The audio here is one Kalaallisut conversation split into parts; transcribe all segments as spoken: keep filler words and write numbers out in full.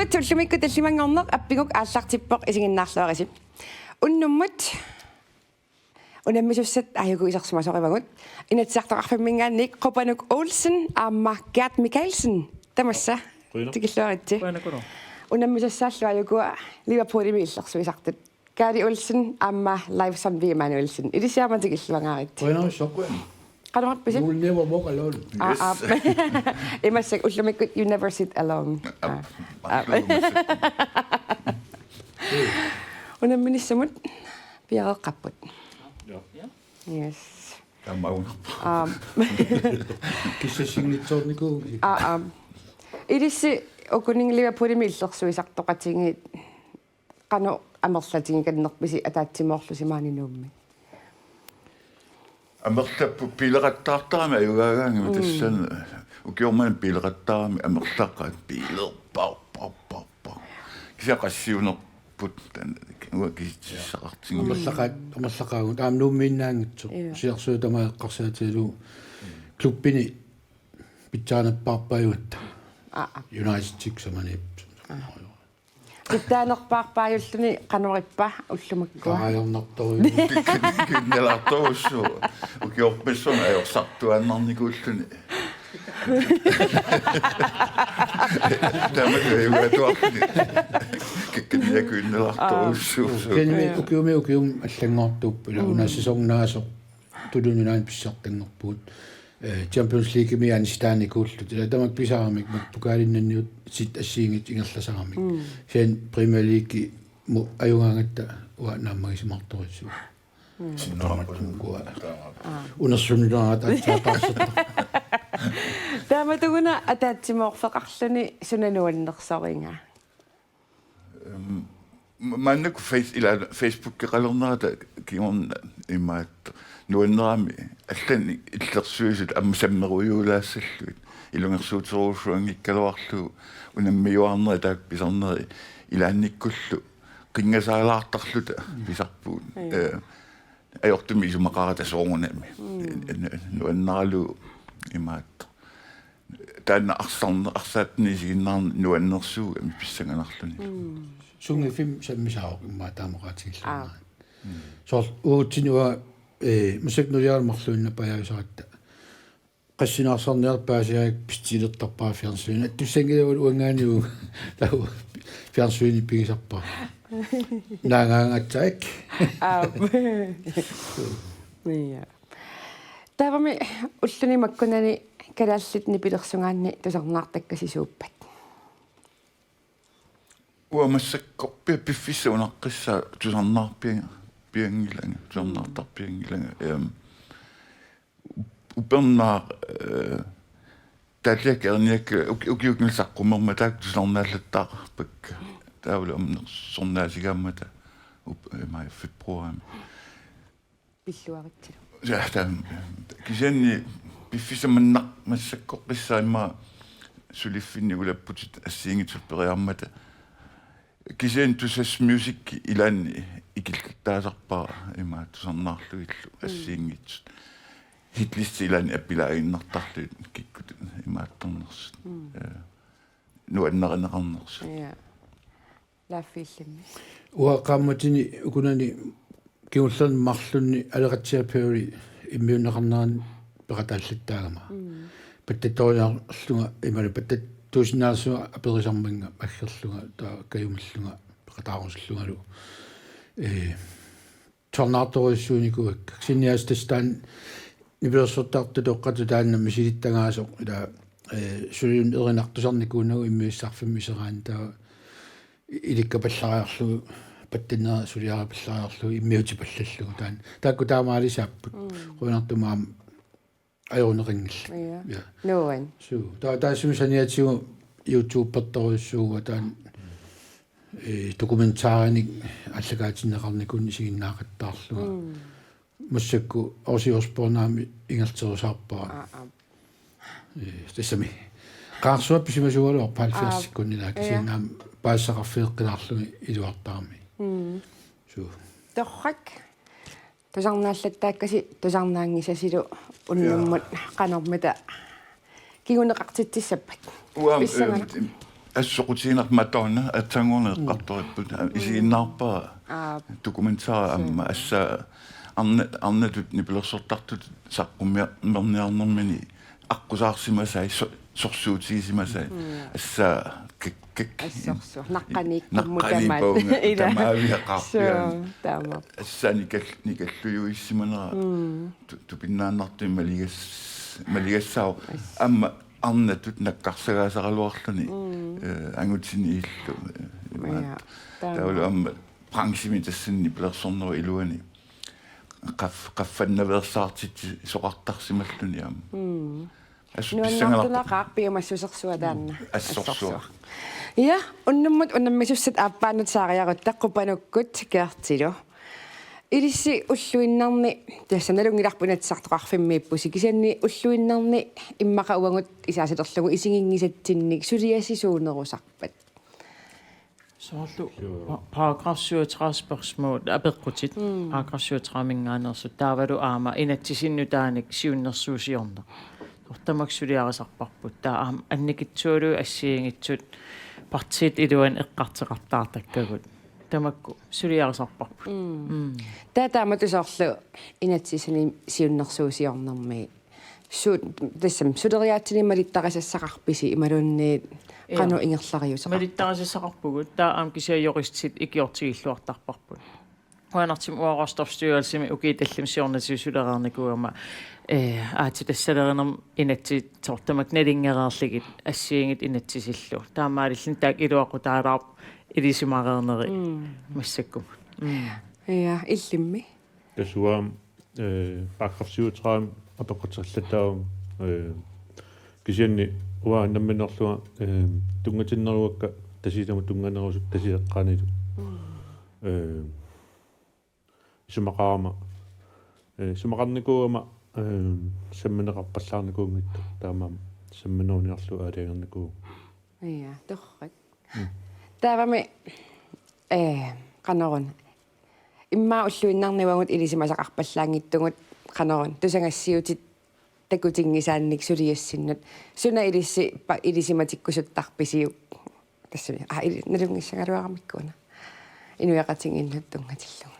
Tassa ullumikkut tallimanngorneq appiguk aallartippoq, isiginnaarluarisi. Unnummut unammisussat aajuku isersimasorivagut. Inatsisartoqarfimminngaanniit Qupanuk Olsen aamma Gert Mikaelsen. Tamassa. Qujanaq. Tikilluaritsi. Qujanaq, qujanaq. Unammisussaallu aajuku Liverpoolimi illersuisartut. Kaali Olsen aamma Leif Sandvig Emanuelsen. Ilissi aamma tikilluangaaritsi. Qujanarsuaq. Qanorpisi? You will never walk alone. Aa, yes. Aa. Imaassaaq ullumikkut you never sit alone. Aa. Aa. Unamminissamut piareeqqapput. Ja. Yes. Taamaunarpa. Aap. Kissassinngitsoornikuuvusi. Aa, aap. Ilissi ukuninnga Liverpoolimi illersuisartoqatigiit qanoq amerlatigikannerpisi ataatsimoorlusi maani Nuummi? Amerlapput, biileqattaartarami ajugaagaangami. Mm. Tassani ukioq manna biileqattaarami amerlaqaat biilerpaarpaarpaar. Kisianni qassiunerput taanna uanga kisitsissaqartinngilara. Amerlaqaat, amerlaqaagut aamma Nuummiinnaanngitsoq. Ja. Silarsuut tamaat eqqarsaatigalugu klubbini pitsaanerpaarpaajugatta. Aa, aa. United Six samaniippoq. Aa. Pitsaanerpaarpaajulluni qanorippa ullumikkut? Qaajornartorujussuuvoq. Kynnilaartorujussuuvoq. Ukiorpassuarni ajorsartuaannarnikuulluni. Tamakku ajugaatuarluni. Kynnilaartorujussuuvoq. Kynni ukiumi ukiumi allanngortuupput, ila, mm, una sæsonaasoq Tuluit Nunaanni pissartanngorpugut. Eh, Champions Leaguemi anistaanikkullu. Tila tamakku pisaramik, mak pokaalinnanniit sit assigiinngitsut ingerlasaramik. Mm. Sen Premier Leaguemut ajugaangatta uanga naammagisimaartorujussuuvoq. Mm. Sinnermut ukua. Aa. Unersunnilaarata aatsaat taarsitta. Taamatuguna ataatsimoorfeqarluni suna nuannersoriga? Em, ma-, maannakkut face-, ila Facebookeqalernerata kingorna imaattoq. Nuannerami allanik illersuisut aamma sammerujuulaassallugit. Ilungersuuterujussuanngikkaluarlugu unammiuaarneri taakku pisarneri ilaannikkullu qinngasaalaartarluta pisarpugut. Mm. Eh, ajortumik isumaqarata soorunami. Mm. En-, en-, nuanneralugu imaattoq. Taanna arsarne-, arsaatini isiginnaarneq nuannersuugami pissanganarluni. Mm. Sungiuffimmi sammisaavoq immaqa taama oqaatigilluinnarlugu. Aa. Mm. Soorlu uatsinnut, eh, massakkut nuliaralu marluinnaq pajavisaratta. Qassinik arsarniarlugu paasigaangakkit pissutilertarpara fjernsyni. Attussanngilagut uanngaanniit taava fjernsyni pigisarpara. Naagaangatsaanik. Aa. Ja. Taavami ulluni makkunani Kalaallit Nipilersugaanni tusarnaartakkasi suuppat? Uanga massakkorpiaq piffissaq unaqqissaaq tusarnaarpian-, pianngilanga, tusarnaartarpianngilanga. Ehm, upernaaq, eh, taalliakka erniakka uk-, ukiukkut saqqummermata taakku tusarnaallattaarpakka. Taavalu amnersornaasigaammata up-, eh, maj, februarimi. Pilluaritsilu. Ja, taam-, kisianni piffissaq manna massakkorpiaq immaqa suliffinni ulapputit assigiinngitsut periarmata. Kisianni Tusass Music ilaanni ikillittaasarpara immaqa tusarnaarlugillu. Mm. Assigiinngitsut. Hitlist ilaanni appilaaginnartarlugit kikkut imaattarnersut. Mm. Eh, nuannarineqarnersut. Ja. Laaffiillimmi. Uanga qaammatini ukunani kingullerni marlunni Aleqatsiaq Perry immiunneqarnerani peqataallattaagama. Mm. Pattattoriniarlunga imaluunniit pattattuusinnaassuunga aperisarmannga aggerlunga taava kajumillunga peqataarusullungalu. Eh, tusarnaartorujussuunikuuakka. Kisianni aasiit tassa taanna nipilersortartut toqqatut taanna misilittagaasoq ila, eh, suliluunniit erinartusarnikuunagu immiussisarfimmi iseraanni taava ilikkapallariarlugu, pattannerit suliaripallariarlugu, immiutipallallugu taanna. Taakku taamaalisaapput. Mm. Qujanartumik aamma ajoruneqanngillat. Ja. Ja. Nuann. Suu. Ta-, taassuma saniatigut YouTubertorujussuuvoq taanna, eh, dokumentarinik aallakaatinneqarnikuunneq isiginnaaqattaarlunga. Mm. Massakkut Ozzy Osbourne aamma ingerlaterusaarpara. Aa, aa. Eh, tassami. Qaarsuaq pisimasuugaluarpoq halvfjerds Aa, sekundinaa, ja, kisianni aamma paasisaqarfigeqqilaarlugit iluartarami. Mm. Suu. Torrak. Tusarnaallattaakkasi tusarnaanngisasilu unnummut, ja, qanormita kinguneqartitsissappat? Uanga, pissanganaq, eh, Assoqutiginarmat taanna aatsaannguaq eqqartoripput. Isiginnaarpara. Aa. Dokumentari aamma. Suu. Assa arna-, arnatut nipilersortartut saqqummiarnermini aqqusaarsimasai so-, sorsuutigisimasai. Mm. Assa kak-, kak-, Assorsuaq. Naqqaniikkummut naqqaniippunga tamaat. Ila. Tamaaviaqaarpiaani. Suu, taama. Assa nikal-, nikallujuissimanera. Mm. Tu-, tupinnaannartumik maligas-, maligassaavoq. Ass. Aamma arnatut nakkarsagaasaraluarluni, mm, eh, angutini illu, eh, imaat. Ja, taama. Taavalu aamma branchemi tassani nipilersornerup iluani. Qaf-, qaffannaveersaartitsisoqartarsimalluni aamma. Mm. Assut pissangalarput. Nuannaartunaqaaq piumassusersuaq taanna. Mm. Assorsuaq. Assorsuaq. Ja, unnummut unammisussat aappaanut saariarutta Qupanukkut Gertilu. Ilissi ulluinnarni, tassa nalunngilarput Inatsisartoqarfimmiippusi, kisianni ulluinnarni immaqa uagut isaasalerlugu isiginngisatsinnik suliassisuunerusarpat? Soorlu pa-, paragraf syvogtredive spørgsmål apeqqutit, mm, paragraf syvogtredive-minngaanneersut, taavalu aamma inatsisinnik nutaanik siunnersuusiorneq. Tamakku suliarisarparput. Taava aamma annikitsualuit assigiinngitsut partiit iluanni eqqartoqartartakkagut. Tamakku suliarisarparput. Mm. Mm. Taava taamatut soorlu inatsisini siunnersuusiornermi su-, tassami suleriaatsini malittarisassaqarpisi imaluunniit, ja, qanoq ingerlariusaqarpa? Malittarisassaqarpugut, taava aamma kisianni juristit ikiortigilluartarparput. Qujanartumik uanga Råstofstyrelsimi ukiut tallimat siornatigut sulereernikuugama, eh, aatsitassalereernermi inatsit soorlu tamakku nalunngereerlugit assigiinngitsut inatsisillu. Taamaalilluni taakku iluaqutaalaarput ilisimareerneri, mm, massakkumut. Mm. Ja, illimmi? Tassa uanga, eh, paragraf syvogtredive apeqqutigilattaarama, eh, kisianni uanga nammineerlunga, eh, tunngatinneruakka Tasiilamut tunnganerusut Tasiilaq eqqaanilu. Mm. Eh, isumaqarama, eh, isumaqarnikuugama, eh, sammineqarpallaarnikuunngitsoq taamaammat sammineruniarlugu aalajangernikuuvoq. Ja, torrak. Mm. Taavami, eh, qanoruna. Immaqa ulluinnarni uagut ilisimasaqarpallaanngitsugut qanoruna. Tusagassiuutit takutinngisaannik suliassinnut. Suna ilissi pa-, ilisimatikkusuttarisigit? Tassami. Aa, ili-, nalunngissagaluaramikku una. Inuiaqatigiinnut tunngatillugu.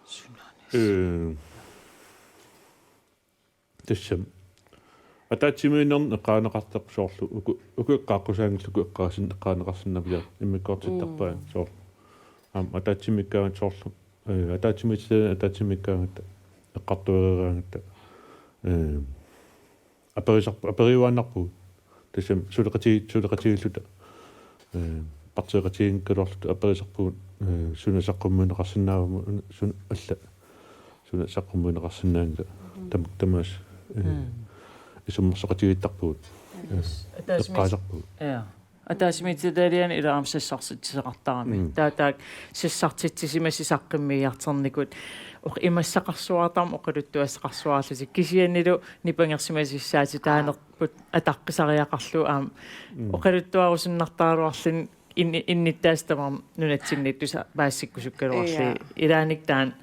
Sunaana. Eh, Tassami. Ataatsimiinnerni eqqaaneqartarpoq soorlu uku, uku eqqaaqqusaanngillat uku eqqaasin-, eqqaaneqarsinnaavigit immikkoortittarpai, mm, soorlu. Aamma ataatsimiikkaangatta soorlu. Eh, ataatsimiititaliani ataatsimiikkaangatta eqqartuereeraangatta. Eh, aperisarp-, aperiuaannarpugut. Tassami suleqati-, suleqatigiilluta, eh, partiiqatigiinngikkaluarluta aperisarpugut, eh, suna saqqummiunneqarsinnaavammi, suna alla, suna saqqummiunneqarsinnaanngilaq. Mm. Tam-, tamaasa, eh, mm, isummersoqatigiittarpugut. Eh, yes. Ataatsimi-, eqqaasarpugut. Ja. Ataatsimiititaliani ilaa aamma sassartitsisaqartarami. Mm. Taava taakku sassartitsisimasut saqqummiiartornikut oq-, imassaqarsuartarmata oqaluttuassaqarsuarlutik. Kisiannili nipangersimasut saatitaanerput ataqqisariaqarlugu aamma. Mm. Oqaluttuarusunnartaraluarluni in-, innuttaasut tamarmik nunatsinniittussat paasisakkusukkaluarlugit. Ja. Ilaanni taanna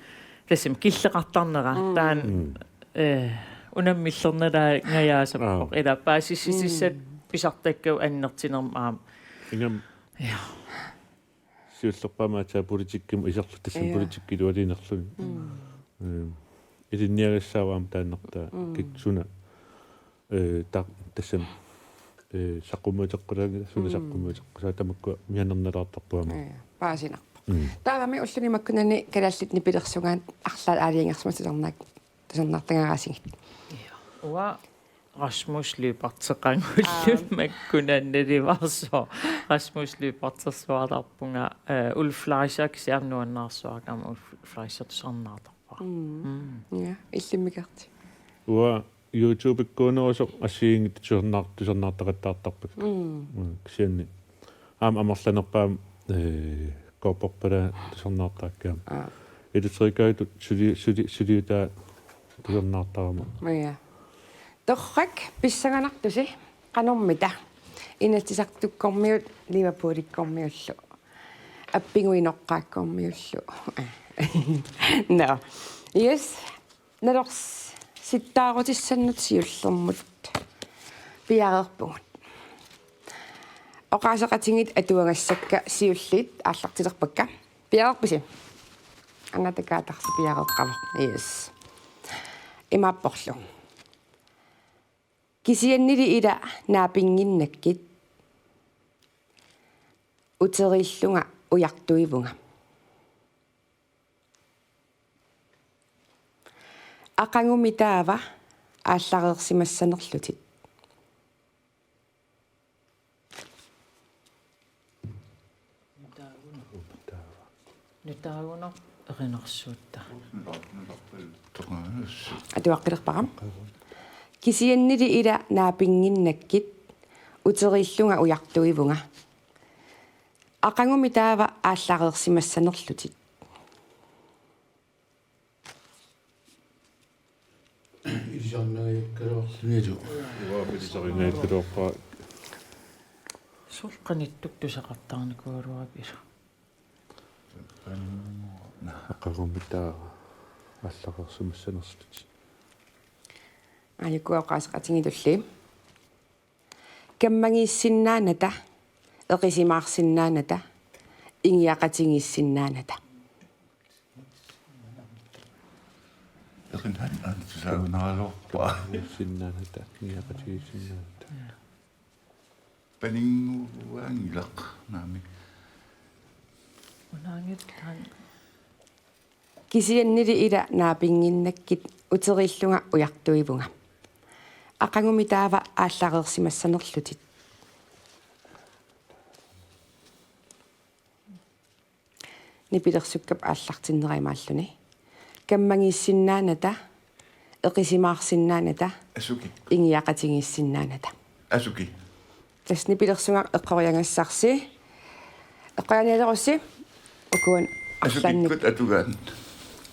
tassami killeqartarnera. Mm. Taanna, mm, eh, unammillernalaangajaasarpoq. Aa. Ila paasissutissat, mm, pisartakkavut annertunermik aamma. Ingammik. Ja. Siullerpaamik aatsaat politikkimut iserlugu tassami, ja, politikki ilualiinerluni. Mm. Eh, ilinniagassaavoq aamma taanna, mm, kik suna, eh, ta-, tassami, eh, saqqummiuteqqulaanngilaq, suna, mm, saqqummiuteqqusaat tamakkua mianernalaartarput aamma. Ja, paasinarpoq. Mm. Taavami ulluni makkunani kalaallit nipilersugaat arlaat aalajangersimasut tusarnaak-, tusarnaartagaasigit. Ja. Uanga Rasmus Lyberth-eqanngullugu. Aap. Makkunani nalivarsuaq. Rasmus Lyberth-ersuartarpunga, eh, Ulf Fleischer kisianni nuannaarsuarmik aamma Ulf Fleischer tusarnaartarpara. Mm. Mm. Ja, illimmi Gerti? Uanga YouTube-ikkuunerusoq assigiinngitsut tusarnaar-, tusarnaartaqattaartarpakka. Mm. Mm, kisianni. Aamma amerlanerpaamik, eh, Kobberpala tusarnaartarakkit aamma. Aa. Elektrikeritut suli-, suli-, suliutaa tusarnaartarama. Ja. Torrak, pissanganartusi, qanormita? Inatsisartukkormiut, Liverpoolikkormiullu. Appiguinoqqaakkormiullu. Nå. Yes. Nalorsittaarutissannut siullermut piareerpugut. Oqaaseqatigiit atuagassakka siulliit aallartilerpakka. Piareerpisi? Angatakaataarsi piareeqqavoq. Yes. Imaapporlu. Kisiannili ila naapinnginnakkit uteriillunga ujartuivunga. Aqagumi taava aallareersimassanerlutit. Nutaagunaq erinarsuutta. Atuaqqilerpara. Kisiannili ila naapinnginnakkit uteriillunga ujartuivunga. Aqagumi taava aallareersimassanerlutit. Ilisarnagajukkaluarlunilu. Uanga ilisarnagajukkaluarpara. Soorlu qanittukkut tusaqartarnikuugaluarpara. Aqagumi taava aallareersimassanerlutit. Aajuku oqaaseqatigiit tulliit. Kammagiissinnaanata, eqisimaarsinnaanata, ingiaqatigiissinnaanata. Eqinaat aatsaat tusaagunaraluarpara. Sinnaanata, ingiaqatigiissinnaanata. Paninnguaanngilaq, naamik. Unaanngilaq. Kisiannili ila naapinnginnakkit uteriillunga ujartuivunga. Aqagumi taava aallareersimassanerlutit. Nipilersukkap aallartinnera imaalluni. Kammagiissinnaanata, eqisimaarsinnaanata, Asuki. Ingiaqatigiissinnaanata. Asuki. Tassa nipilersugaq eqqoriagassarsi. Eqqorianialerussi. Ukua arlaannik. Asukikkut atugaat.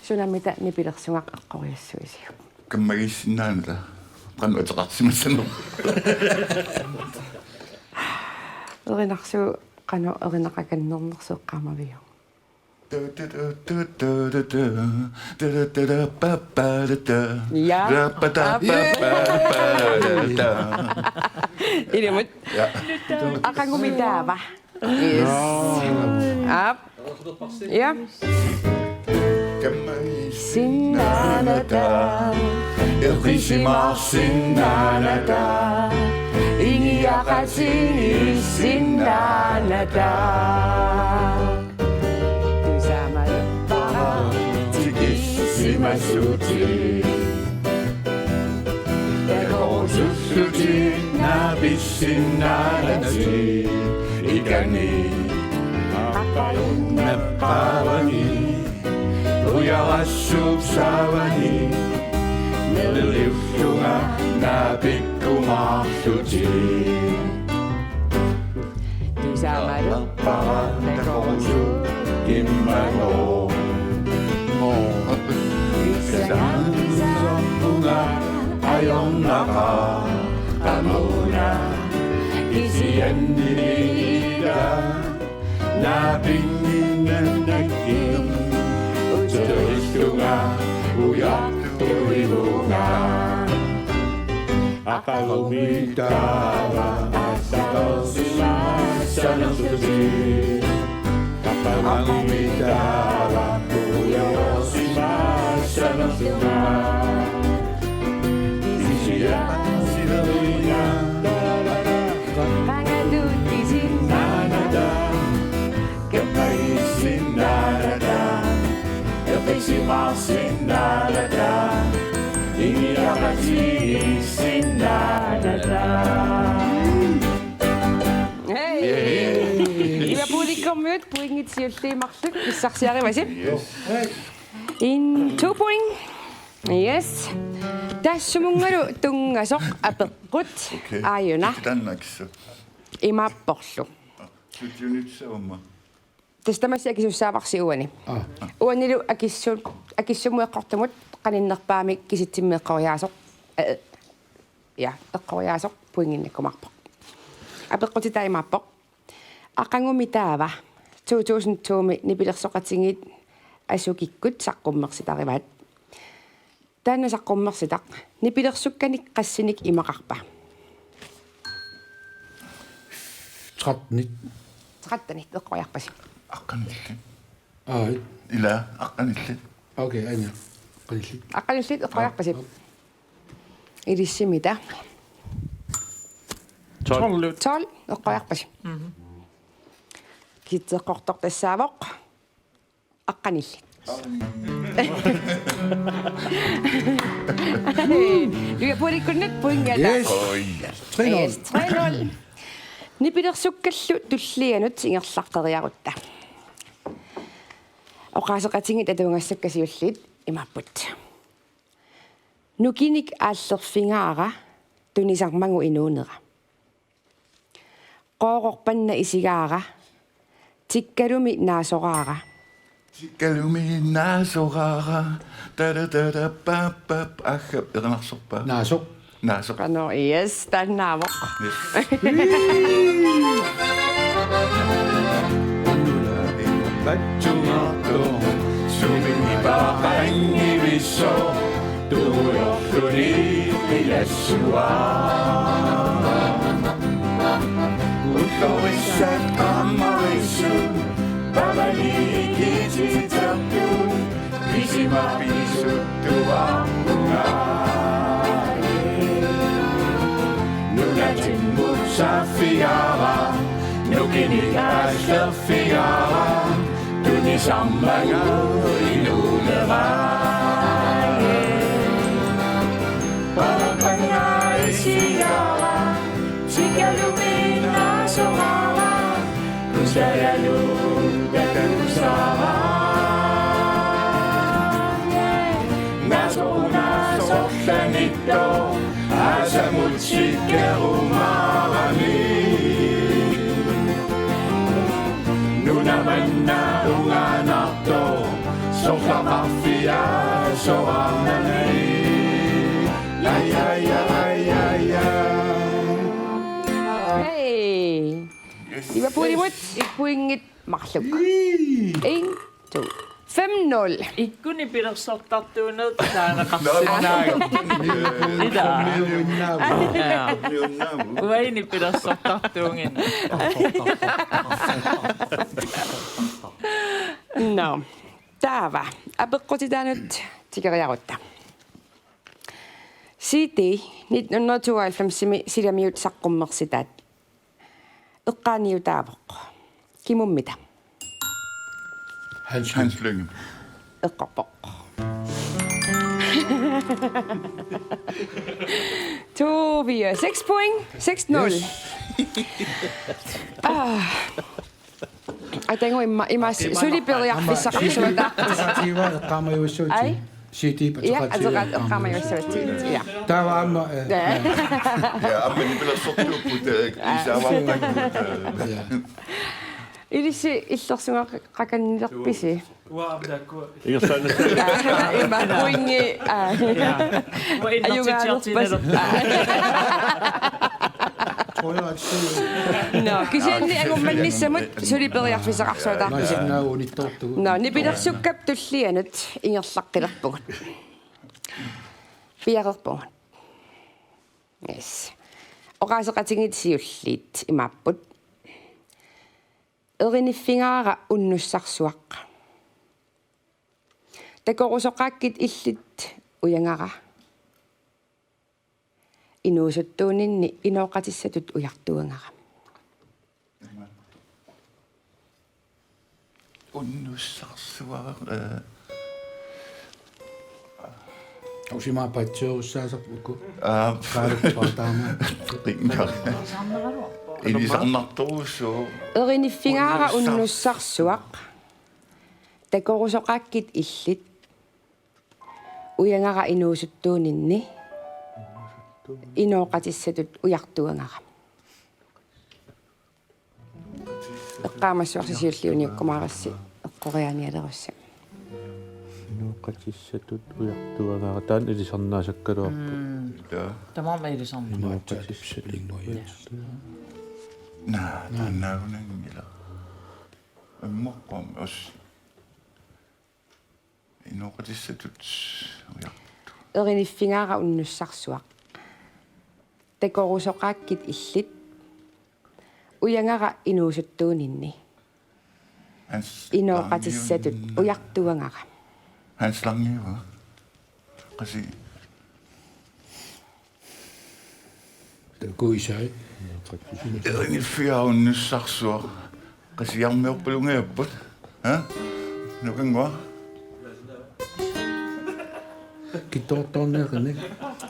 Sunamita nipilersugaq eqqoriassuisiuk? Kammagiissinnaanata. Qanoq ateqarsimassanerlutit. Erinarsuuvoq qanoq erinaqakannernersoq eqqaamaviuk? Ja. Ilumut. Ja. Aqagumi taava. Yes. Aap. Ja. Sinnaanata. Eqisimaarsinnaanata. Ingiaqatigiissinnaanata. Tusamalerpara tikissimasutit. Takorusullutit naapissinnaanatit. Ikani. Aqagunnappaavani. Ujarassuup saavani. Neriullunga naapikkumaarlutit. Tusamalerpara takorusukkut immagooq. Pissanganarpunga ajornaqaaq qamuuna kisiannili ila naapinnginnakkit uteriillunga ujartuivunga. Aqagumi taava aallareersimassanerlutit. Aqagumi taava ujartuimassanerlunga. Kisianni sileringa. Qangaluutisinnaanata. Kammagiissinnaanata, eqisimaarsinnaanata, ingiaqatigiissinnaanata. Hey! Yay! Ila Puulikkormiut pointit siulliit marluk pissarsiarivasi. Yes. En to point. Yes. Taassumunngalu tunngasoq apeqqut. Okay. Aajuna. Kitannakssu. Imaapporlu. Tuttunit saama. Tassa tamassi akisussaavarsi uani. Aa. Uanilu akissu-, akissummut eqqortumut qaninnerpaamik kisitsimmi eqqoriaasoq. Eh, ja, eqqoriaasoq pointinnakkumaarpoq. Apeqqutitaa imaappoq. Aqagumi taava to tusind to-mi nipilersoqatigiit Asukikkut saqqummersitarivaat. Taanna saqqummersitaq nipilersukkanik qassinik imaqarpa? Tretten. Tretten, eqqoriarpasi. Aqqanillit. Aa, ila, aqqanillit. Okay, aana. Aqqanillit. Aqqanillit, eqqoriarpasi. Aap, aap. Ilissi mita? Tolv. Tolv, eqqoriarpasi. Mhm. Kisitseqqortoq tassaavoq aqqanillit. Liverpoolikkut pointiata. Yes. Oj. Tre nul. Yes, tre nul. Nipilersukkallu tullianut ingerlaqqeriarutta. Oqaaseqatigiit atugassakka siulliit imaapput: Nukinik aallerfigaara, tunisarmagu inuunera. Qoororpanna isigaara, tikkalumi naasoraara. Tikkalumi naasoraara, tadadada, pap, pap, agga, erinarsorpaa. Naasoq. Naasoq. Qanoq, yes, taannaavoq. Yes. Patsumaartoq, sumini paqangivisso, tuujorluni ilassua. Ullorissat qammarissut, pavani ikititertut, pisima pisuttuarpunga. Nunatimmut saaffigaara, nukinik aallerfigaara, tunisarmagu inuunera. Qoororpanna isigaara, tikkalumi naasoraara, tusagalu takusaara. Naasoq una sorlanittoq, aasamut tikkerumaarami. Nuna manna ungaanartoq, sorlaqarfia soraarnani. Ai, ai, ai, ai, ai. Hej. Yes. Liverpoolimut et pointit marluk. Ii. En, to, fem nul. Ikkuni nipilersortartuunerit taaneqarsinnaapput. Ila. Ja. Uaini nipilersortartuuginnaq. Nå. Taava. Apeqqutitaanut tikeriarutta. C D nitten hundrede tooghalvfemsimi silamiut saqqummersitaat eqqaaniutaavoq. Kimummita? Hans Lynge. Hans Lynge. Eqqorpoq. To, fire, seks point. Seks nul. Yes. Ah. Atagu ima, ima suli periarfissaqarsuataarpusi. Ateqatigiiva eqqaamajuassuutit. Ai? C D-p. Ja, ateqatigiiva ateqa-, eqqaamajuassuutit. Ja. Taava aamma, eh, ja. Ja, aamma nipilersortuupput, eh, isaavaarpakkut, eh. Ja. Ilissi illersugaqakannilerpisi? Uanga taakkua. Ingerlaannaq. Ima pointi, aa. Ja. Uanga innertitsiartiinnarpara. Ajugaalerpasi. Tror jeg, at Nå, kisianni angummannissamut suli periarfissaqarsuataarpusi. Massinnaavunittoortugut. Nå, nipilersukkap tullianut ingerlaqqilerpugut. Piareerpugut. Yes. Oqaaseqatigiit siulliit imaapput: Eriniffigaara unnussarsuaq. Takorusoqaakkit illit ujagara. Inuusuttuuninni inooqatissatut ujartuagara. Unnussarsuaq, eh. Usimaa patsuurussaaserpukku. Aa. Qaaluppaataama. Qinnga. Ilisarnartorujussuuvoq. Eriniffigaara unnussar- unnussarsuaq. Takorusoqaakkit illit. Ujagara inuusuttuuninni. Inooqatissatut ujartuagara. Eqqaamassuarsi siulliit uniukkumaarassi eqqoriaanialerussi. Inooqatissatut ujartuagara. Taanna ilisarnaasakkaluarpoq. Mm. Taava. Tamarmik ilisarnaa. Inooqatissatut ujartuagara. Naa, taannaagunanngilaq. Immaqa os. Inooqatissatut ujartut. Eriniffigaara unnussarsuaq. Takorusoqaakkit illit. Ujagara inuusuttuuninni. Hans Inooqatissatut Lange. Ujartuagara. Hans Lange, hva? Qasi. Takuisai. Eriniffiga unnussarsuaq. Qasiarmiorpalungajapput. Ha? Nukannguaq. Kittortorneqinni.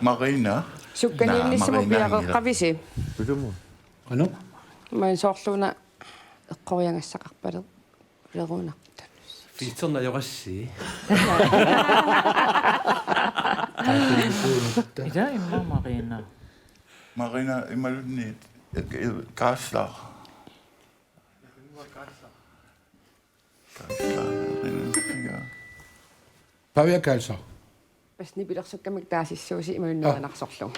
Marina. Sukkaniinnissamut. Naa, Marina piareeqqavisi? Pilumu. Qanoq? Maani soorluuna eqqoriagassaqarpaleruunartut. Fiitserna jorassi. Ila imma Marina. Marina imaluunniit, eh, Kaassaaq. Kaassaaq, Marina, ja. Pavia Kaassaaq. Pas nipilersukkamik taasissuusi imaluunniit. Aa. Erinarsorlugu.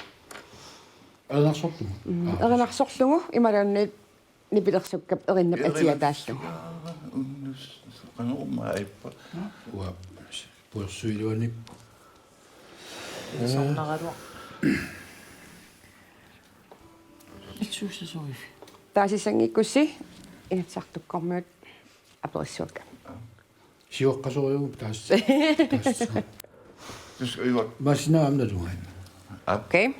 Erinarsorlugu? Mm, aa. Erinarsorlugu imaluunniit nipilersukkap erinnap atia taallugu. Unnus-, qanormaa ippa. Uanga puersuiluanippoq. Sornaraluaq. Itsuussasuifi. Taasissanngikkussi Inatsisartukkormiut aperissuakka. Siuaqqasorujuuvoq taas-, taas-. Tus iluat. Masina amna tungain. Ap. Okay.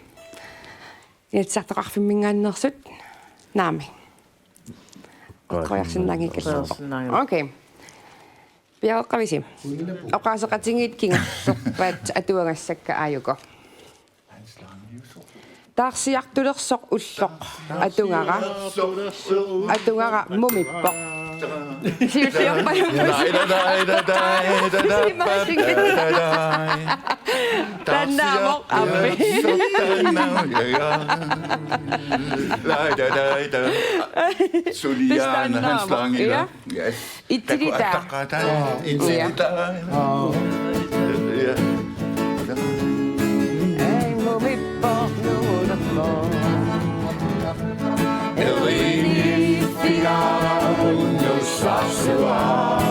Inatsisartoqarfimminngaanneersut naamik. Eqqoriarsinnaanngikkallarpoq. Eqqoriarsinnaanngilaq. Okay. Piareeqqavisi? Oqaaseqatigiit kingullerpaat atuagassakka aajuku. Taarsiartulersoq ulloq atugara. Atugara mumippoq. Siulliorpalunnik. Taannaavoq api. Suliaana Hans Lange. Ja. Yes. Itsilita. Taku attaqqaataa. Aa, itsilita. Aa. Ja. Ei, mumippoq nuulerpoq. Eriniffiga unnussarsuaq.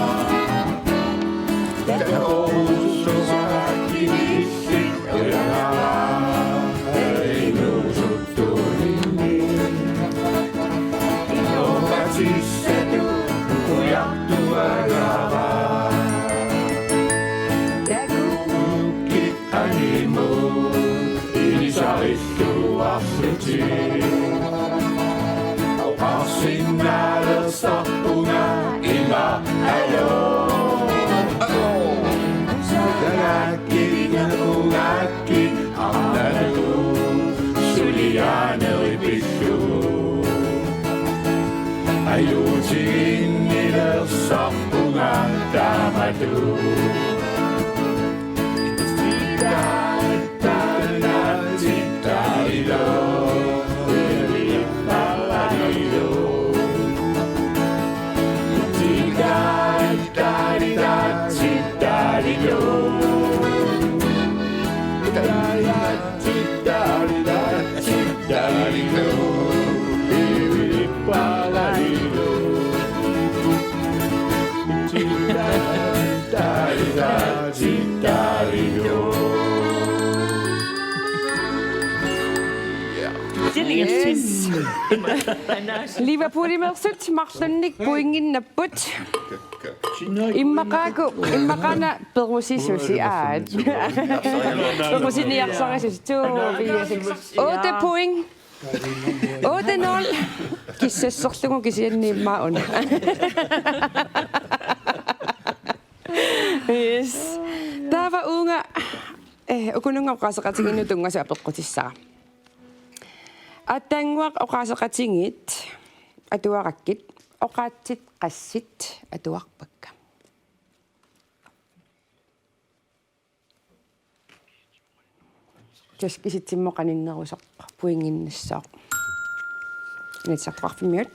Takorussuaq kinissi ujagara. Inuusuttuuninni. Inooqatissatut ujartuagara. Takunukkit qanimut ilisarilluarlutit. Oqarsinnaalersorpunga ima alo. Alo. Sagakkit nakungakkit. Arnanut suliaaneri pillugu. Ajuutiginnilersorpunga taamatut. Yes. Liverpoolimeersut marlunnik pointinnapput. Immaqaaku, immaqaana perusisusi aat. Perusiniarsarisusi. To, fire, seks, otte point. Otte nul. Kissasserlugu kisianni immaqa una. Yes. Taava uunga, eh, ukununnga oqaaseqatigiinnut tunngasut apeqqutissara. Aatsaannguaq oqaaseqatigiit atuarakkit, oqaatsit qassit atuarpakka? Tassa kisitsimmut qaninnerusoq pointinnissaaq. Inatsisartoqarfimmiut.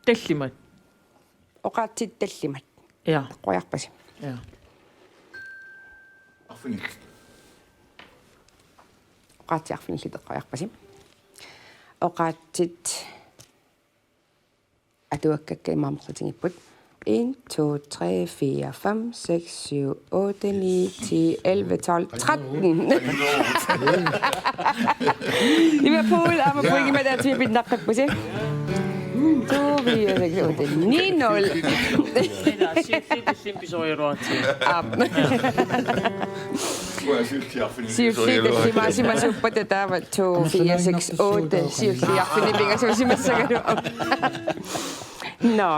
Tallimat. Oqaatsit tallimat. Ja. Eqqoriarpasi? Ja. Arfinillit. Oqaatsit arfinillit eqqoriarpasi? Oqaatsit atuakkakka immaqa amerlatigipput. En, to, tre, fire, fem, seks, syv, otte, ni, ti, elleve, tolv, tretten. Liverpool aamma pointimik ataatsimi pinnaqqippusi. To fire seks otte ni nul. Ila, siulliit tulliit pisorialuaratsigit. Aap. Uanga siulliit arfineq-, siulliit tallimaasimasuppat taava to fire seks otte siulliit arfineq-pingasuusimassagaluarpoq. Nå.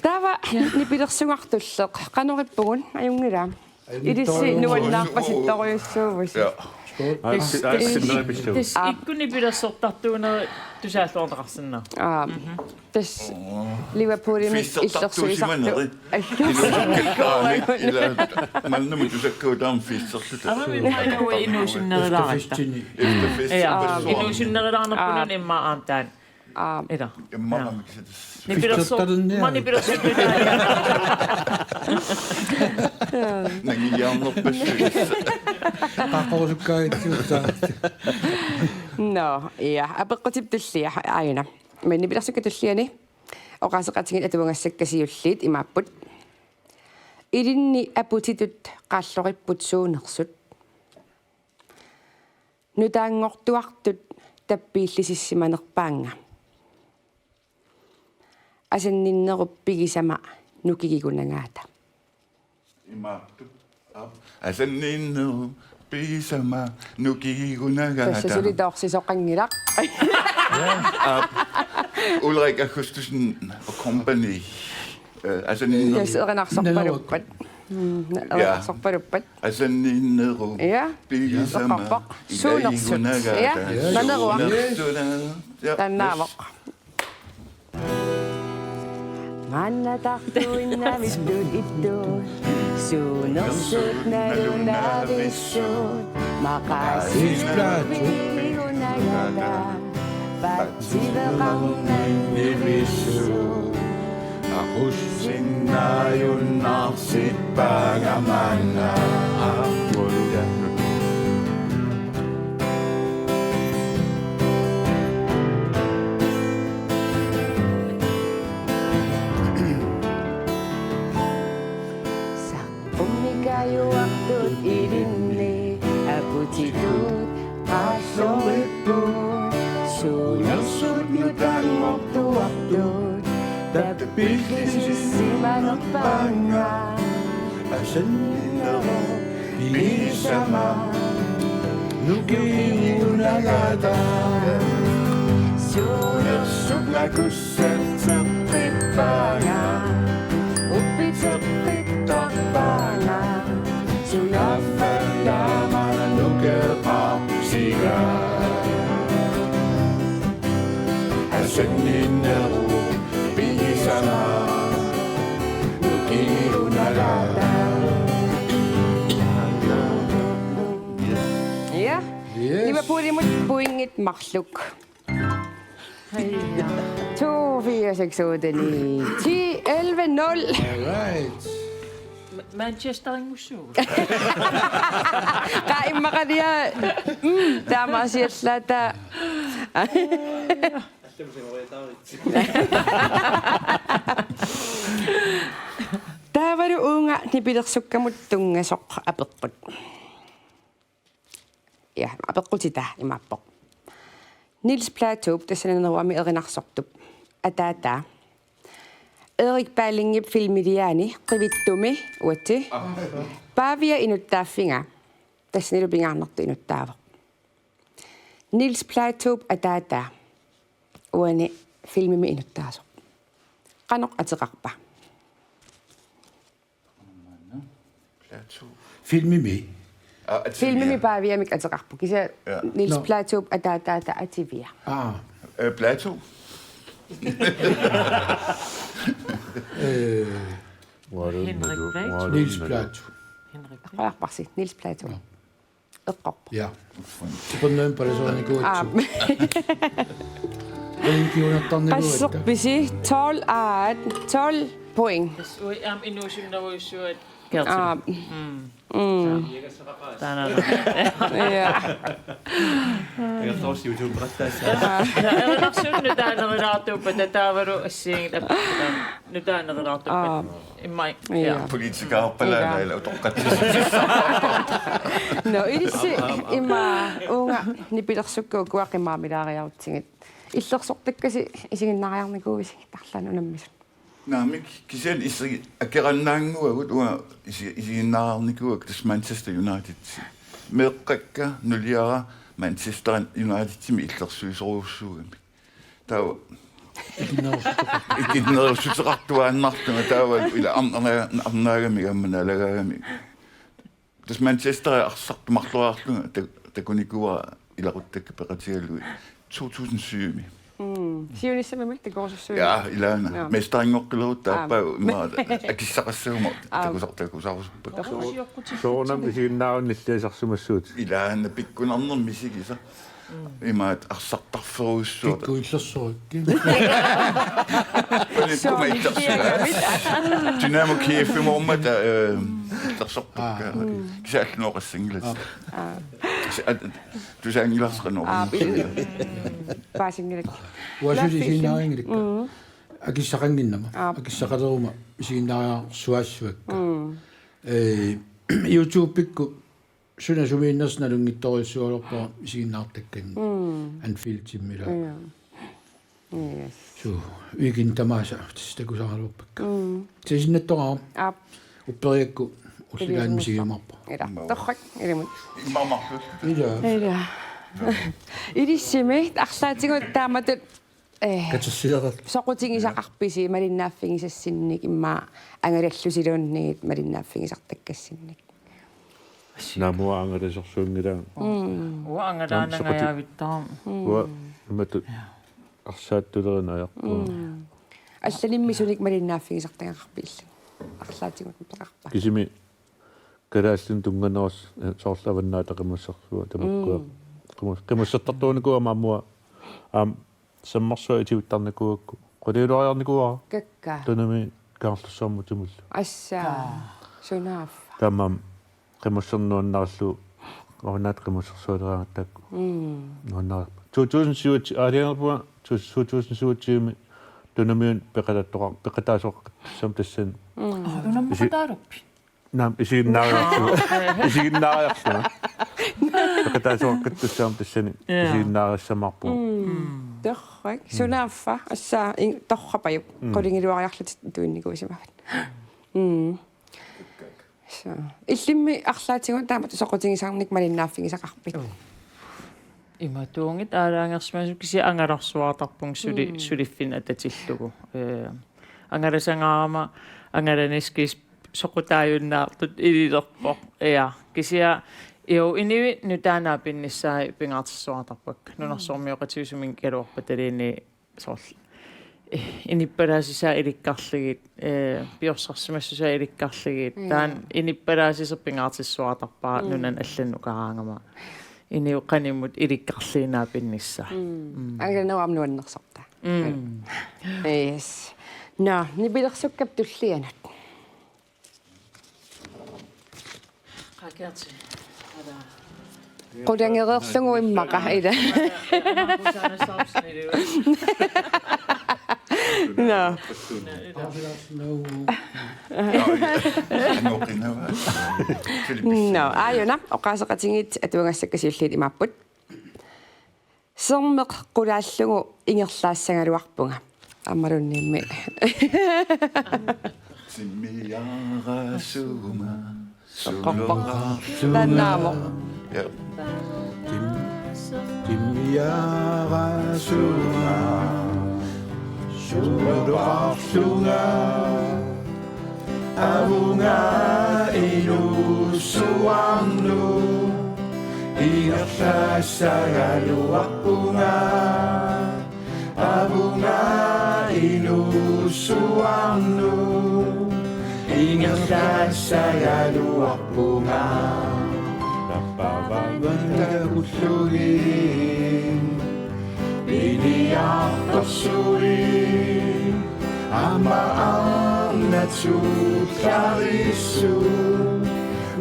Taava nipilersugartulleq qanorippugut, ajunngilaq. Ilissi nuannaarpasittorujussuuvusi. Ja. Aa, tassa, tassa, tassa, tassa. Ikkuni pilersortartuunerit tusaalluartaqarsinnaavoq. Aa, tassa Liverpoolimik illersuisartut. Fiistertartuusimaneri. Inuusakkallaani ila maannamut tusakkagut taama fiisterluta. Aamma immaqa inuusunnerulaaratta. Efterfestini. Efterfest. Ja, inuusunnerulaarnerput immaqa aamma taanna. Aa. Ila. Immaqa. Ja. Mikisatas. Nipilerso-, fiistertarunnia. Ma nipilersortarunnia. Nangiarnerpassuit. Qaqqorusukkaangatsigu. Nå, ja. Apeqqutip tullia, aajuna. Men nipilersukkat tulliani oqaaseqatigiit atuagassakka siulliit imaapput: Ilinni aputitut qaalloripput suunersut. Nutaanngortuartut tappiillisissimanerpaannga. Asanninnerup pigisama nukigigunagaata. Imaattup. Aap. Asanninnerup pigisama nukigigunagaata. Tassa suli toorsisoqanngilaq. Aap. Ulrik Augustussen og Company. Øh, asanninnerup. Tassa erinarsorpaluppat. Mm, ja. Erinarsorpaluppat. Asanninnerup. Ja. Pigisama. Eqqorpoq. Suunersut. Ilagigunagaata. Ja. Naneruaq. Suunersuna. Ja. Taannaavoq. Maannatartuinnavittuit ittut suunersut nalunavissut maqaasinerpit pigunagaata. Patsiveqarnannivissut aqussinnaajunnarsippaanga maanna aappullu. Saqqummiikkajuartut ilinni aputitut qaalloripput suunersut nutaanngortuartut tappillisissimanerpaannga. Asanninnerup pigisama nukigigunagaata. Suunersut nakussateqqippaanga, uppiteqqittarpaanga. Sunaaffa taama nukeqarsiga. Asanninnerup pigisama nukigigunagaata. Ja. Yes. Liverpoolimut pointit marluk. Hej. To fire seks otte ni ti elleve nul. All right. Ma-, Manchesteringussuugut. Qaa immaqalia. Mm, taamaasiallaata. Taavalu uunga nipilersukkamut tunngasoq apeqqut. Ja, apeqqutita imaappoq. Niels Platoup, tassani Naneruami erinarsortup ataataa, Erik Ballingip filmiliaani Qivittumi uatsi Paavia inuttaaffiga, tassanilu pingaarnertut inuttaavoq. Niels Platoup ataataa uani filmimi inuttaasoq. Qanoq ateqarpa? Platou. Filmimi. Aa, Ativia. Filmimi Paaviamik ateqarpoq. Kisianni, ja, Niels, nå, Platoup ataataata Ativia. Aa. Øh, Platou. Øh, Henrik Platou. Niels Platou. Henrik Platou. Oqarparsi, Niels Platou. Nå. Eqqorpoq. Ja. Supernøgen palasoornikuugatsi. Aap. Rinkiunartarnikuugatta. Qasserpisi? Tolv, aat, tolv point. Tassa uagut aamma inuusunnerujussuuagut. Aap. Mm. Mm. Taanna. Ja. Erinarsuut nutaanerulaartuuppat taavalu assigiinngitsut ap-, nutaanerulaartuuppat. Aap. Immaqa. Ja. Ja. Politikerpalaana, ja, ila utoqqatsissutissarpara. Nå, ilissi ima uunga nipilersukkat ukua qimaamilaariarutsigit. Illersortakkasi isiginnaariarnikuuisigit arlaannik unammisut? Naamik, kisianni isi-, akeqannaannguagut uanga isi-, isiginnaariarnikuuakka tassa Manchester United. Meeqqakka nuliara Manchester Unitedimi illersuisorujussuugamik. Taava ikinnerussuteqartuaannartunga taava ila arnaa-, arnaagamik aamma naalagaagamik. Tassa Manchester arsartut marloriarlunga ta-, takunikuuara ilaquttakka peqatigalugit to tusind syv-mi. Mm. Siunissami takorusussuit. Ja, ilaana. Ja. Mesterinngortilerutta. Aa. Aappaa immaqa akissaqassaguma. Aa. Takusar-, takusarusuppakka. Soorunami isiginnaarunnilliasarsimassuutit. Ilaana pikkunarnermi isigisara. Imaattoq arsartarferujussuartut. Pikku illersorukkit. Soorunami illersorukkit. Dynamo Kiev-imoormata, eh, illersortukka. Aa. Kisianni allanut oqassanngilatit. Aa. Kisianni at-, tusaanngilarsi qanoq. Aa, pi-, paasinngilakka. Uanga suli isiginnaarinngilara. Mm. Akissaqannginnama. Aa. Akissaqaleruma isiginnaariarsuassavakka. Mm. Eh, YouTube-ikkut suna sumiinnersoq nalunngitsorujussuugaluarpara isiginnaartakkanni. Mm. Anfield-immi ila. Ja. Yes. Suu, weekend tamaasa tassa takusaraluarpakka. Mm. Tasinnattoqaaq. Aap. Upperigakku ullut ilaanni misigiumaarpara. Ila. Torrak, ilimut. Immaqa marluk. Ila. Ila. Ilissimi arlaatigut taamatut, eh, katersilerallit. Soqutigisaqarpisi malinnaaffigisassinnik immaqa angalallusiluunniit malinnaaffigisartakkassinnik? Naamik uanga angalasorsuunngilara. Mm. Uanga angalaannangajavittara. Mm. Uanga imatut arsaattulerinaviarpunga. Mm. Allanimmi sunik malinnaaffigisartagaqarpit illit? Arlaatigut peqarpa? Kisimi kalaallinut tunnganerusoq, eh, soorlu Avannaata Qimussersuaq tamakku. Mm. Qimus-, qimussertartuunikuuara aamma uanga aamma sammarsuaq itivittarnikuugakku. Quliuliariarnikuuara. Kakkaak. Tunumi Kangerlussuarmut timullu. Assaa. Kaa. Sunaaffa. Taamaammat qimusserneq nuannarillugu Avannaata Qimussersualeraangatta taakku. Mm. Nuannariarput. To tusind syvogtyve, aalajangerpunga, to, to tusind syvogtyve-mi Tunumi peqataattoqar-, peqataasooqqattussaammat tassani. Mm. Aa, unammaqataalerpit? Naamik, isiginnaariarlunga. Isiginnaariarlunga. Peqataasooqqattussaammat tassani. Ja. Isiginnaarissamaarpunga. Mm. Torrak. Sunaaffa, assaa, in-, torrapajuk. Mm. Qulingiluariarlutit tuinnikuusimavat. Mm. So. Illimmi arlaatigut taamatut soqutigisarnik malinnaaffigisaqarpit? Joo. Imatuunngitsoq aalajangersimasumik kisianni angalarsuartarpunga suli-, mm, suliffinnik atatillugu. Eh, angalasangaarama angalaniskis soqutaajunnaartut ililerpoq. Ja, kisianni, jo, inuit nutaannut aapinnissaat pingaartissuartarpakka. Mm. Nunarsuarmioqatigiissuminngaluarpataluunniit soorlu, eh, inuppalaassusaa ilikkarlugit, eh, piorsarsimassusaa ilikkarlugit. Ja. Taanna inuppalaassuseq pingaartissuartarpara, mm, nunanut allanut ukaraangama. Inuit qanimut ilikkarluinnaq aapinnissaat. Mm. Mm. Angalanerup aamma nuannersortaa. Mm. Yes. Nå, nipilersukkap tullianut. Qulangereerlugu immaqa, ila. Nå. Nå, aajuna, oqaaseqatigiit atuagassakka siulliit imaapput. Sermeq qulaallugu ingerlaassagaluarpunga. Aammaluunniimmi. Timmiaarasuguma. Soqorpoq. Taannaamo. Ja. Tim-, timmiaarasuguma. Suloqarlunga. Avunga inuussuarnut ingerlaassagaluarpunga. Avunga inuussuarnut ingerlaassagaluarpunga. Tappavangatakullugit iliartorsuit. Aamma arnat suullarissut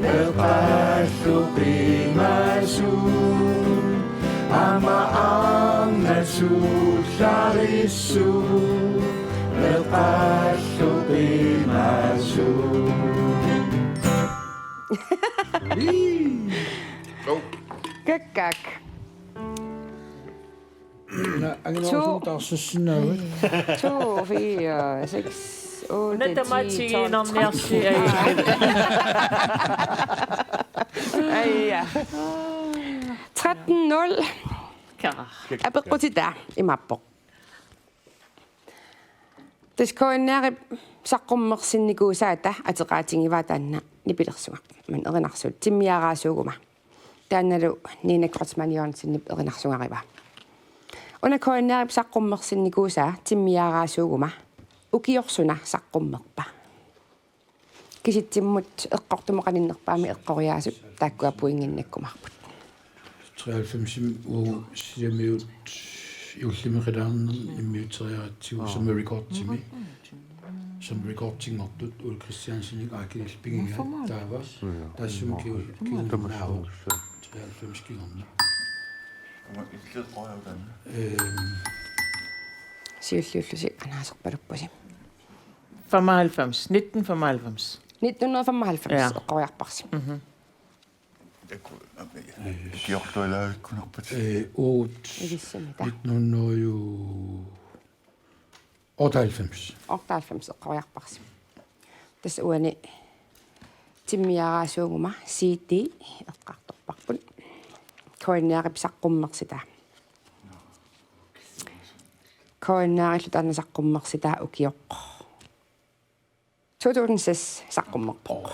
meeqqallu qimasut. Aamma arnat suullarissut meeqqallu qimasut. Kakkaak. Una anginerusumik taarsissinnaavat. To, fire, seks, otte, ti, tolv, tretten. Aja. Tretten nul. Apeqqutitaa imaappoq. Tassa K N R-ip saqqummersinnikuusaata ateqaatigivaa taanna nipilersugaq. Maanna erinarsuut timmiaaraasuuguma. Taannalu Nina Kreutzmann Johannsenip erinarsugarivaa. Una K N R-ip saqqummersinnikuusaa timmiaaraasuuguma. Ukioq suna saqqummerpa? Kisitsimmut eqqortumut qaninnerpaamik eqqoriaasut taakkua pointinnakkumaarput. Treoghalvfemsimi uagut Sisimiut juullimi qilaarnermi immiuteriaratsigu Summer Recordsimi. Summer Records-inngortut Ole Kristiansenip aakinillu pigigaat taava. Taassuma kiu-, kiunnaavoq. Treoghalvfems kingorna. Ehm. Siulliullusi anaaserpaluppusi. Femoghalvfems. Nitten femoghalvfems. Nitten hundrede og femoghalvfems. Ja. Eqqoriarparsi. Mhm. Kiortuilaavikkunarpat. Eh, uut. Ilissimita. Nitten hundrede og otteoghalvfems. Otteoghalvfems eqqoriarparsi. Tassa uani timmiaaraasuuguma C D eqqartorparput. K N R-ip saqqummersitaa. K N R-illu taanna saqqummersitaa ukioq. To tusind seks saqqummerpoq.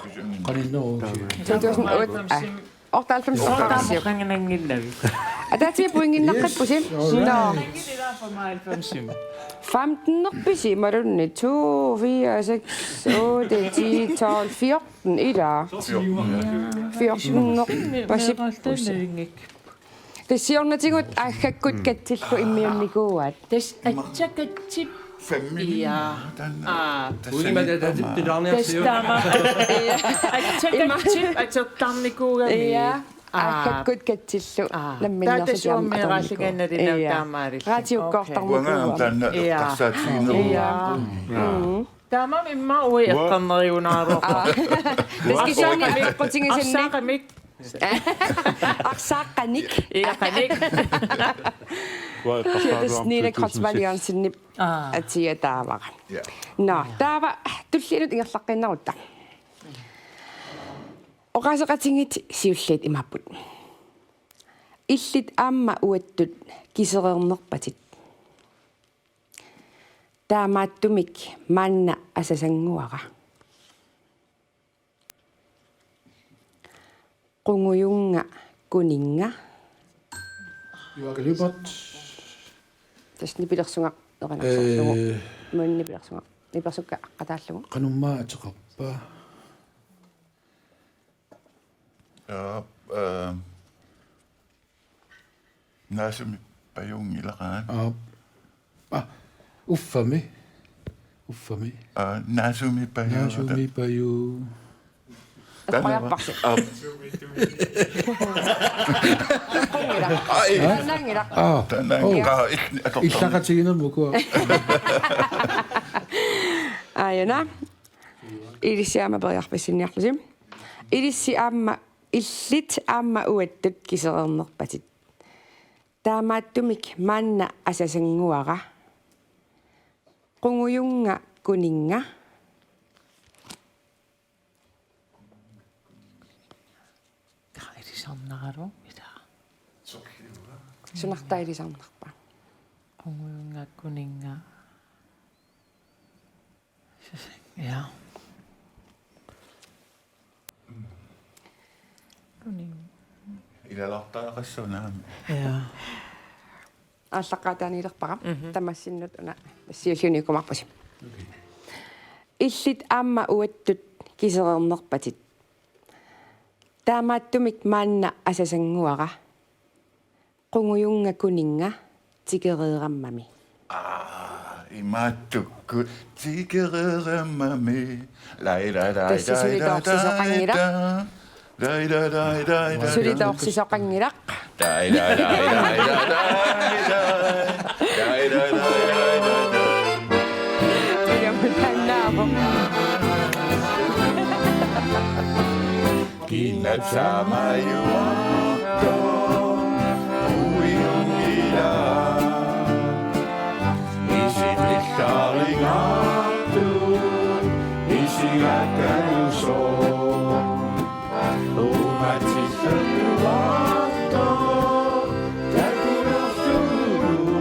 Qaninneruusi. To tusind otte. Ah. Otteoghalvfems. Otteoghalvfems. Qanginanginnavit. Ataatsimi pointinnarpassi. Yes, all right. Nå. Femten-erpisi imaluunniit to, fire, seks, otte, ti, tolv, fjorten ilaa. Fjorten-erpasippusi. Tassa siornatigut aaggakkut katsillu immiunnikuuaat. Tassa atsakatsip. Femini. Ja. Taanna. Aa. Tassa taama. Atsakatsip atortarnikuugami. Ja. Aa. Aaggakkut katsillu. Aa. Namminneersuarmik atornikuuaat. Taava tassa uummeeraalligaannarinaa taamaalillugu. Raatiukkoortarnikuuaat. Uanga taanna eqqarsaatigineruvoq. Ja. Mm. Taamaammat immaqa uanga eqqarneriunaaruarpara. Aa. Tassa kisianni aqqutigisinni. Arsaaqqamik. Arsaaqqanik. Iaqanik. Tassa Nina Kreutzmann Johannsenip atiataavara. Ja. Nå, taava tullianut ingerlaqqiinnarutta. Oqaaseqatigiit siulliit imaapput. Illit aamma uattut kisereernerpatit. Taamaattumik maanna asasannguara. Qungujunnga kuninnga. Joakke Lyberth. Tassa nipilersugaq erinarsorlugu. Eh. Maanna nipilersugaq. Nipilersukka aqqataallugu. Qanummaa ateqarpa? Ja, eh, Naasumi pajuunngilaq. Aap. Ah, uffami. Uffami. Aa, naasumi pajuu. Naasumi pajuu. Taanna. Eqqoriarparsi. Aap. Qunngilaq. Ai. Taannaanngilaq. Aa. Taannaanngilaq. Oh. Aa, il-, atortarmi. Illaqatiginermut ukua. Aajuna. Ilissi aamma periarfissinniarlusi. Ilissi aamma, illit aamma uattut kisereernerpatit. Taamaattumik maanna asasannguara. Qungujunnga kuninnga. Kaa ilisarnaraluarmi ilaa. Sunartaa ilisarnarpa? Qungujunnga kuninnga. Ja. Kuning. Ilalartaaqassuunaami. Ja. Aallaqqaataaniilerpara. Mhm. Tamassinnut una siulliunikumaarpusi. Okay. Illit aamma uattut kisereernerpatit. Taamaattumik maanna asasannguara. Qungujunnga kuninnga tikereerammami. Aa, imaattukkut tikereerammami. Lai, lai, lai, tassa suli toorsisoqanngilaq. Lai, lai, lai, lai, lai. Suli toorsisoqanngilaq. Lai, lai, lai, lai, lai, lai. Lai, lai, lai, lai, lai, lai. Ilumut taannaavoq. Kinnap saamajuartoq uiunngilaq. Matillertuartoq takulerlugulu.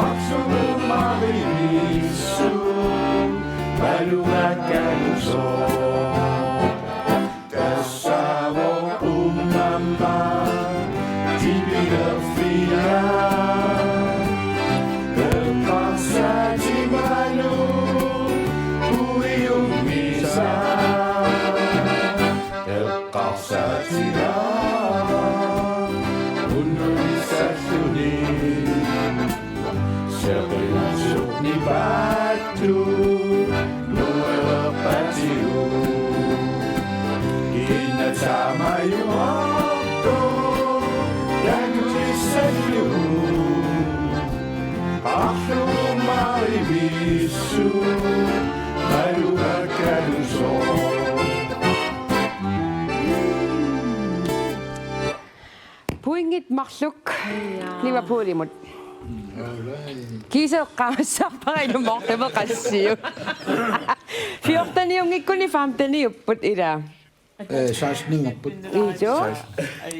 Arsumumari missu malugaakkalusoq. Tassaavoq ummamma tipilerfia. Eqqarsaatimaalu uiummisa. Eqqarsaatigaara unnulissalluni. Seqinersup nipaattut nuereerpatigut. Innattaamajuartoq takutissallugu. Arlumumari missu malugaakkalusoq. Pointit marluk. Ja. Liverpoolimut. Kiisa eqqaamassavarpara ilumoortumik qassiuk. Fjorteniunngikkunik femteniupput ila. Eh, seksteninngorput. Ijo.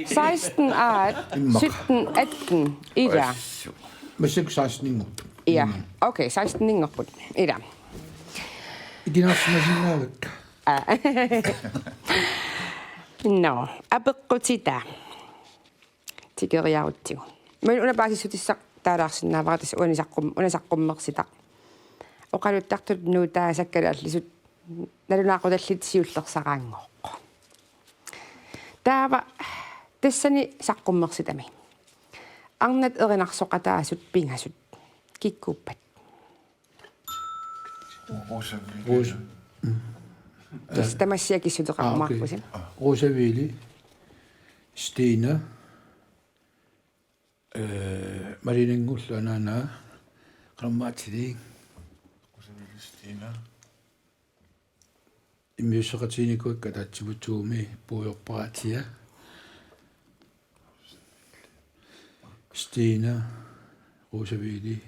Seksten aat, immaqa. Sytten atten. Ila. Massakkut seksteninngorput. Ja. Mm. Okay, seksteninngorput. Ila. Ikinarsimasinnaavakka. Aa. Nå, apeqqutita. Tikeriarutsigu. Maanna una paasissutissaq taalaarsinnaavara tassa una saqqum-, una saqqummersitaq. Oqaluttartut nuutaasakka kalaallisut nalunaaqutallit siullersaraanngooq. Taava tassani saqqummersitami. Arnat erinarsoqataasut pingasut. Kikkuuppat? Rosavili. Rose. Mm. Tassa tamassi akissuteqarumaarpusi. Ah, okay. Rosavili, Stina, eh, Malinanngullu anaanaa, qanormaatiliin. Rosavili, Stina. Immiusseqatiginikuuakka ataatsimoortumik puigorpara Tia. Stina, Rosavili.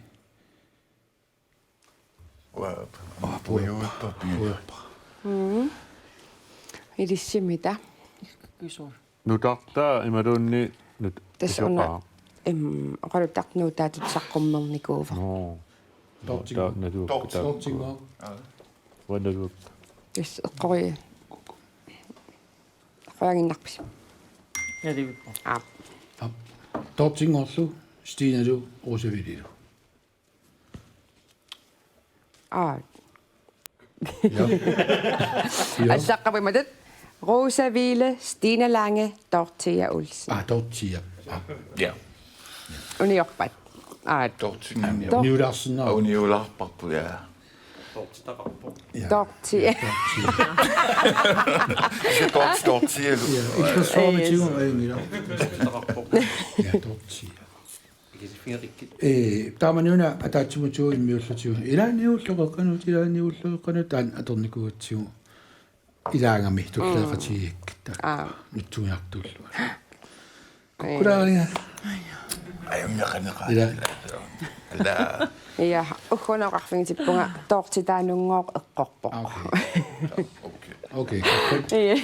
Ua-, aa, puigorpara. Puigorpara. Mm. Ilissi mita? Kisuar. Nutaartaa imaluunniit nut-, tassa una isoqaa. Em, oqaluttartut nuutaatut saqqummernikuuvoq. Nå. Toortinngorlugu. Ta-, nalukku-, toortinngorlugu. Uanga nalukku. Tassa eqqori-, eqqorianngiinnarpisi? Nalivippoq. Aap. Aap. Toortinngorlugu, Stinalu, Rosavililu. Aa. Ja. Ja. Allaqqavoq imatut. Rosavili, Stina Lange, Dorthea Olsen. Ah, Dorthea. Ah. Ja. Uniorpat. Aa. Dorthea. Aamma, Dor-, uniulaarsinnaa. Uniulaarparput, ja. Ja. Dorthea. Dorthea. Se Dor-, Dorthea. Ja, illersuarmik tiguneq ajunngilaq. Ja, Dorthea. Ee, taamani una ataatsimoortugut immiullutigu. Ilaanniullu qeqqanut, ilaanniullu qeqqanut taanna atornikuugatsigu. Ilaagami tulleeqatigigakkit. Aa. Nutsuiartullu. Ee. Kukkulaariga. Ajunngilaq. Ila. Ila. Ja, ugguuna oqarfigitippunga Dorthea taanunngooq eqqorpoq. Okay. Okay. Okay. Ja.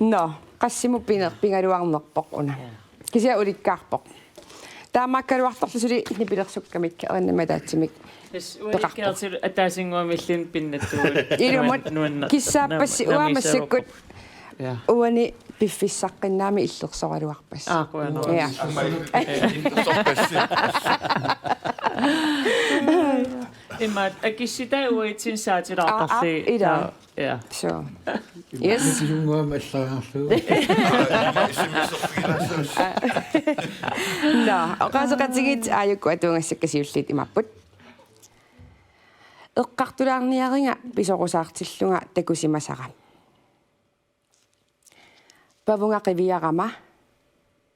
Nå, qassimut piner-, pigaluarnerpoq una. Ja. Kisianni ulikkaarpoq. Taamaakkaluartorlu suli nipilersukkamik erinamik ataatsimik. Tassa peqarpoq. Ulikkaartilu ataasinnguamilluunniit pinnattuugut. Ilumut nuan-, nuanna-, kissaappassi nam-, uanga massakkut. Ja. Uani piffissaqqinnaami illersoraluarpassi. Aa, qujanaq. Ja. Aamma illersorpassi. Imaat, akissitai uatsinnut saatilaartarlugit. Aa, aa, ila. Taa-, Ja. So. Yes. Kisinnguamik allariarlugu. Nå, oqaaseqatigiit aajuku atuagassakka siulliit imaapput. Eqqartulaarniariga pisorusaartillunga takusimasara. Pavunga qiviarama.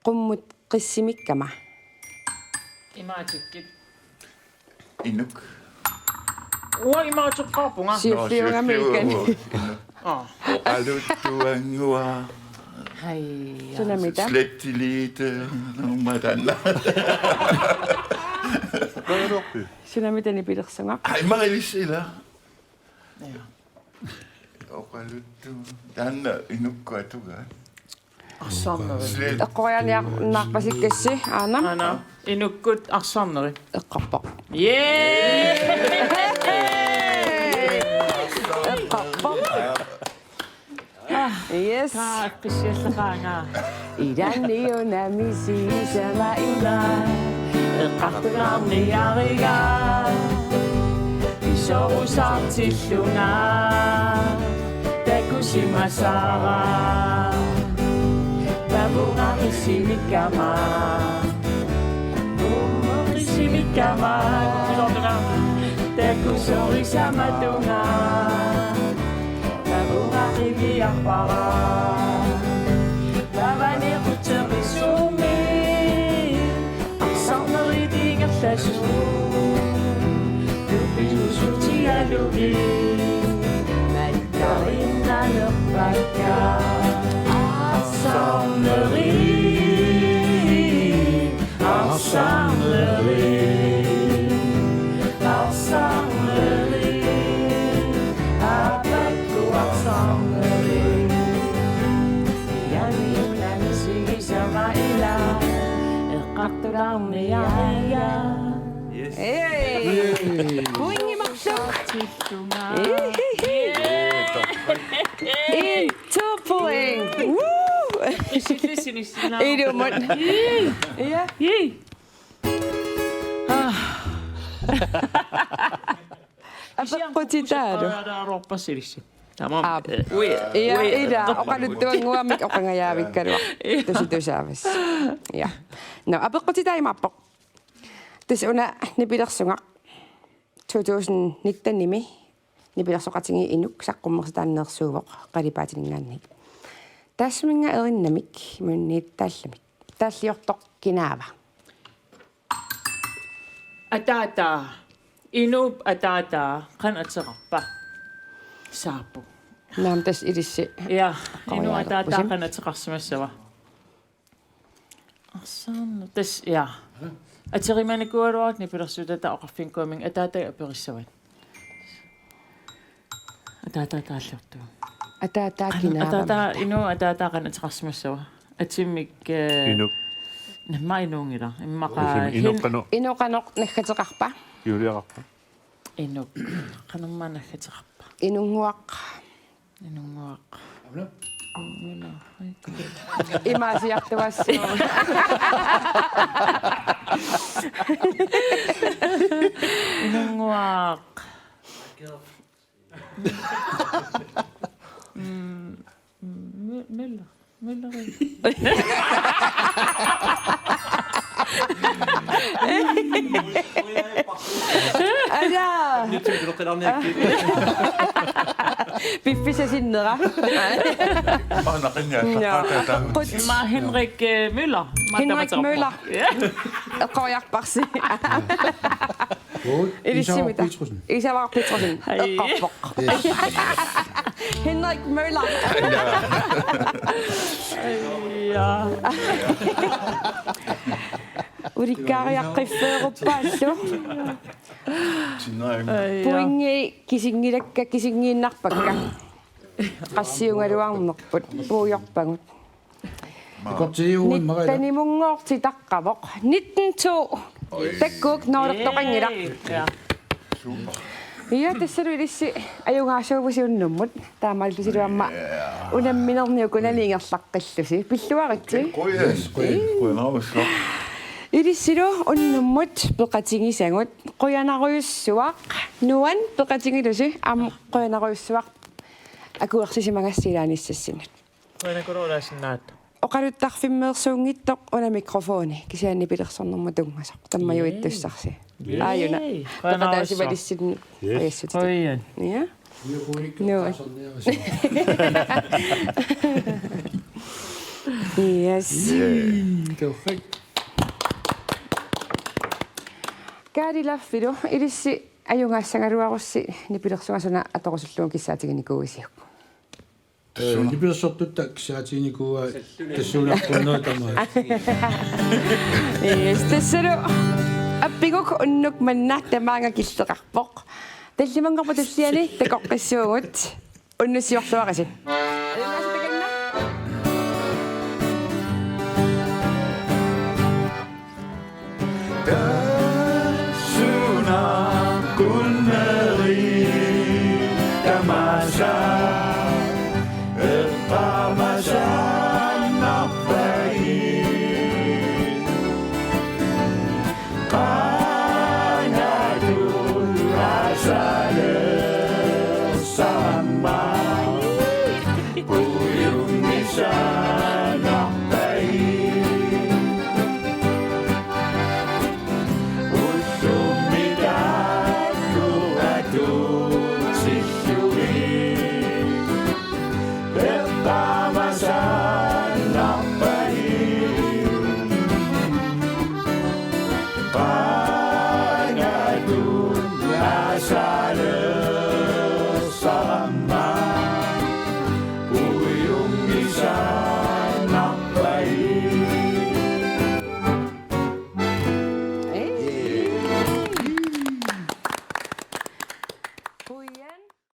Qummut qissimikkama. Imaatikkit. Inuk. Uanga imaatseqqaarpunga. Nå, siulliugami siulliu-, ikani. Inuk. Aa. Oqaluttuannguaq. Hai. Sunamita? Slettilite. Nummatanna. Qanorpi? Sunamita nipilersunga? Ai, Marilys ila. Ja. Oqaluttugut. Taanna inukkut atugaat. Arsarneri. Slet. Eqqoriarniarpasikassi, aana? Aana. Inukkut arsarneri. Eqqorpoq. Yay! Eqqorpoq. Yes. Taa, qissiallaqaanga. Ilaniuna misigisama ila. Eqqartulaarniariga. Isorusartillunga. Takusimasara. Pavunga qissimikkama. Pavunga qissimikkama. Takusorisamatuma. Pavunga qiviarpara. Pavani qutserissumi. Arsarnerit ingerlasut. Tupiusutigalugi. Malikkariinnalerpakka. Arsarnerit. Arsarnerit, arsarnerit, aappakku arsarnerit. Ilaniuna misigisama ila, eqqartulaarniariga. Yes. Hey! Pointi marluk. Tiltunga. Hey, hey, hey. En, to point. Woo! Ilumut. Ja. Yay. Apeqqutitaalu. Aruorpassi ilissi. Tamam. Aap. Eh, ui, ja, ui, ila, eh, oqaluttuannguamik oqangajaavikkaluaq. Ja. Tusitusaavas. Ja. Nå, apeqqutitaa imaappoq. Tassa una nipilersugaq. To tusind nitten-imi nipilersoqatigiit inuk saqqummersitaanneersuuvoq qalipaatininngaanniit. Taassuminnga erinnamik imaluunniit taallamik. Taalliortoq kinaava? Ataataa. Inuup ataataa qanoq ateqarpa? Saappu. Naamik, tassa ilissi. Ja, inuup ataataa qanoq ateqarsimassava? Arsarneq. Tassa, ja. Aterimanikuugaluaruk nipilersuutaata oqarfinnguamik ataataa aperissavat. Ataataa taalliortugut. Ataataa qanoq, kinaava? Ataataa, inuup ataataa qanoq ateqarsimassava? Atimik, eh, inuk. Namma inuunngilaq. Immaqa inuup hin-, qanoq. Inuup qanoq naggateqarpa? Juliaqarpa. Inuk. Qanormaa naggateqarpa? Inunnguaq. Inunnguaq. Aamma? Inunnguaq. Imaasiartuassaaq. Inunnguaq. Mm, mm, Mø-, Møller. Møller. Ala. Piffissaq sinnera. Nå. Imma Henrik, eh, Møller. Henrik Møller. Ja. Eqqoriarparsi. Good. Ilissimita. Isavara Petrussen. Isavara Petrussen. Hej. Eqqorpoq. Yes. Henrik Møller. Ja. Ulikkaariaqqiffeeruppaallu. Sinai. Pointi kisinngilakka, kisinngiinnarpakka. Qassiugaluarnerput puigorpagut. Nitten-imunngooq titaqqavoq. Nitten to. Oj. Takkuuk, noolertoqanngilaq. Ja. Super. Ja, tassalu ilissi ajugaasuuvusi unnummut. Taamaalillusilu aamma unamminerni ukunani ingerlaqqillusi. Pilluaritsi. Qujan. Qujan. Qujanarsuaq. Ilissilu unnummut peqatigisagut. Qujanarujussuaq. Nuan, peqatigilusi. Aamma qujanarujussuaq. Akuersisimagassi ilaanissassinnut. Qujanarujussuaq. Oqaluttarfimmeersuunngitsoq una mikrofoni, kisianni nipilersornermut tunngasoq. Tammajuittussarsi. Yay. Aajuna. Yay. Peqataasimalissini. Yes. Ajassutit. Qujan. Ja. Nuan. Yes. Yay. Perfect. Kaalilaffilu, ilissi ajugaassagaluarussi nipilersugasuna atorusullugu kissaatiginikuuisiuk. Eh, nipilersortutta kissaatiginikuuai tassuunaqqunnerit tamaat. Yes, tassalu appiguk unnuk manna tamaanga killeqarpoq. Tallimanngorpat tulliani takoqqissuugut. unnussiorluarisi. Suna kunneri tamasa